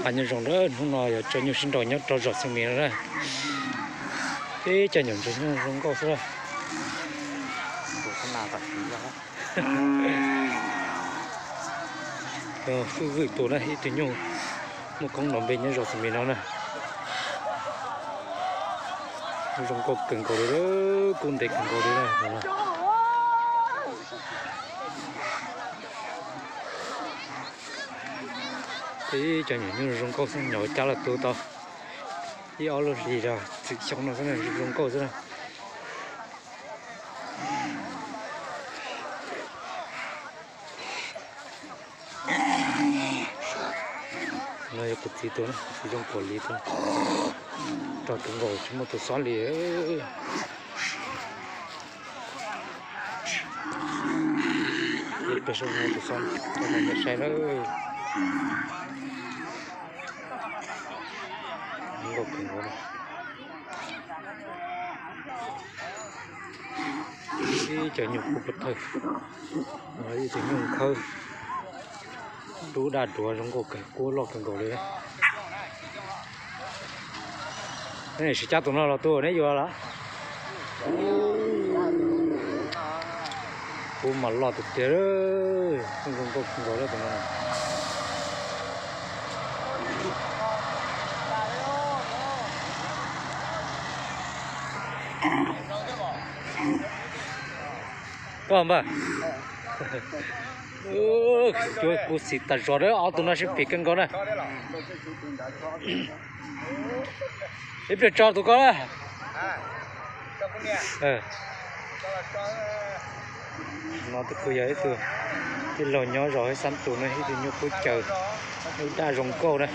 Nyob zoo, hnub no yog tso nyuj sib nraus nyob rau zos Xeev Mis no na. Ib co nyuam ntsuag nyuj zoo nkauj xwb. Vwm vwm tus na, ib tug nyuj muaj koob nrov npe nyob zos Xeev Mis no na. Zoo nkauj kawg nkaus li, kub ntev kawg nkaus li na. Ib co nyuam nyuj zoo nkauj xwb, nyuam ua cas los tu tau ib ob lub hlis los txwm xyoo no xwb na, zoo nkauj xwb na. No yog kuv txiv tus, kuv txiv zoo nkaus li tus, rog kawg nkaus tsis muaj tus xob li. Peb sab muaj tus xob, saib na. Zoo nkauj kawg nkaus na. Ib co nyuj kub pov thawj, ib tug nyuj khawb, dub daj duav zoo nkauj kawg, kub loj kawg nkaus li. Neb sim cab tus no los tus neb yuav los? Kub mas loj tiag tiag, zoo nkauj kawg nkaus li tus no. Koj npawg, cuab kub xim tas zog, ob tug no sib phim kawg nkaus na. Ib pliag tso tus koj na. No tus kuj yog ib tug tij laug nyob zos Hab Xab Tus na, ib tug nyuj kub caws, nyuj daj zoo nkauj na.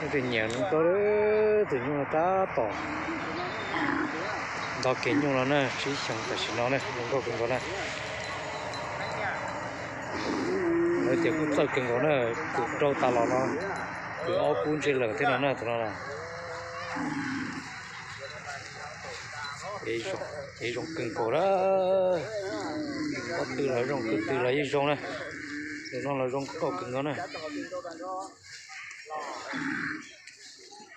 Ib tug nyiam zoo nkauj, tus nyuj no tab tom nto kev nyuj no na, tsib xyoos tam sim no na, zoo nkauj kawg nkaus na. Lawv tias kub txawj kawg nkaus na, kwv nrau tas los no, kwv ob kub ntsej lawm thiab no na tus no na. Kev zoo kawg nkaus na, qhov twg los zoo, qhov twg los yeej zoo na. Tus no los zoo nkauj kawg nkaus na.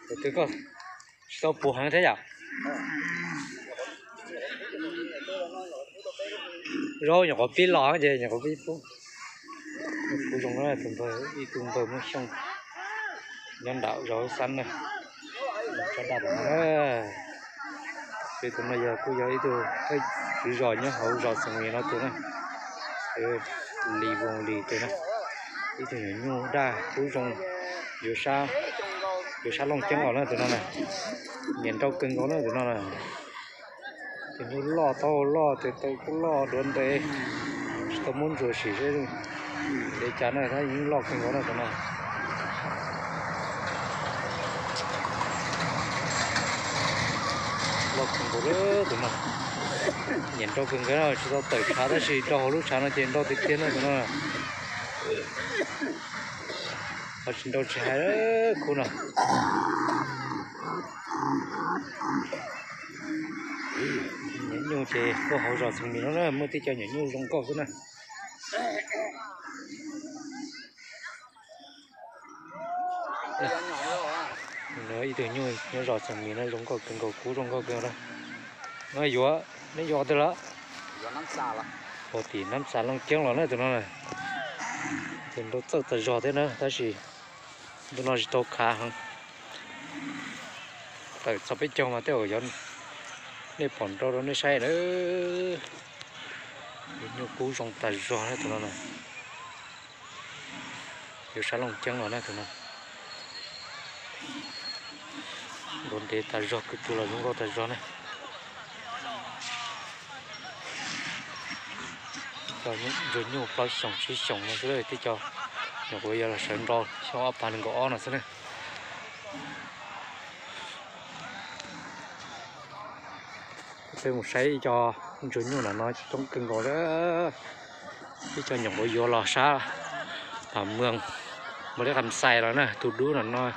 Tus twg koj tsis tau puv heev thiab yom? Zaub nyuam qhuav pib los ces nyuam qhuav pib pub. Kuj zoo na, tus npawg, ib tug npawg Hmoob Xyooj nyob nram zos Hab Xab na. Tsob daj no na. Peb tus no yog kuj yog ib tug thawj tswv zos nyob hauv zos Xeev Mis no tus na. Lis Voos Lis tus na. Ib tug nyuam nyuj daj kub zoo, yuav sab, yuav sab Looj Ceeb los na tus no na. Nyiam nrau kawg nkaus na tus no na. Tus nyuj loj, taub hau loj, tes taw kuj loj, duav ntev, tsis tau muab ntsuas sim seb ntev cas na, tab yeej loj kawg nkaus na tus no. Loj kawg nkaus li tus no. Nyiam nrau kawg nkaus na, tsis tau tawm tshav tab sis nrau hauv lub tshav no ces nrau tiag tiag na tus no. Ho tsis nrau tsis hais, khub no. Nyuam nyuj ces tuaj hauv zos Xeev Mis no na, muaj tib co nyuam nyuj zoo nkauj xwb na. Ib tug nyuj nyob zos Xeev Mis no zoo nkauj kawg nkaus, kub zoo nkauj kawg na. No yuav, neb yuav qhov twg lawm? Ua tim Nab Xas Looj Ceeb los na tus no na. Tus nrau txawj tas zog thiab na, tab sis ntu no tsis tau khav heev. Tawm txog peb caug mas tej zaum yog nej pom nrau rau nej saib na. Nyuj kub zoo tas zog na tus no na. Yuav sab Looj Ceeb los na tus no. Duav ntev tas zog, kwv tug los zoo nkauj tas zog na. Ntsuag nyuj plaub xyoos tsib xyoos no xwb, tib co nyuam qhuav yog los sawv nrau xyoo ob phav nees nkaum ob no xwb na. Peb mus saib ib co ntsuag nyuj no no coob kawg nkaus li. Ib co nyuam qhuav yuav los sab Pam Mws, Npaus Lis Kham Xais los na, tus dub no no,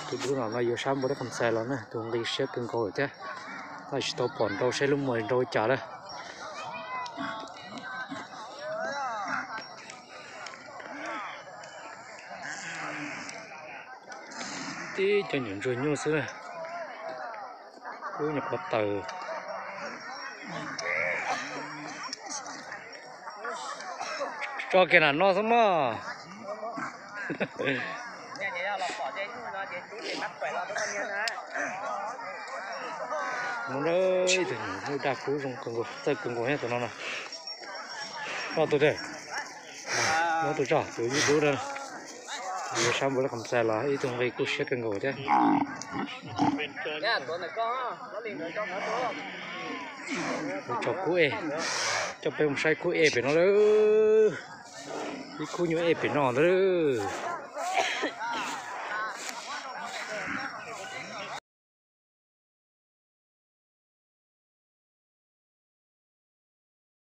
tus dub no no yuav sab Npaus Lis Kham Xais los na, tus nqi siab kawg nkaus thiab. Tab sis tsis tau pom nrau, saib lub muag nrau cas lawm. Tib cov nyuam ntsuag nyuj xwb na. Kub nyuam qhuav tawm. Tso kiag nram no xwb mog. Mus na, ib tug nyuam nyuj daj kub zoo kawg nkaus, txawj kawg nkaus thiab tus no na. Noj tus, noj tus tso, tus nyuj dub na. Sab npua lab qas xais los ib tug nqi kub siab kawg nkaus thiab. Mus tso kub ej, coj peb mus saib kub ej pem no lawm. Ib khub nyuj ej pem no ntag.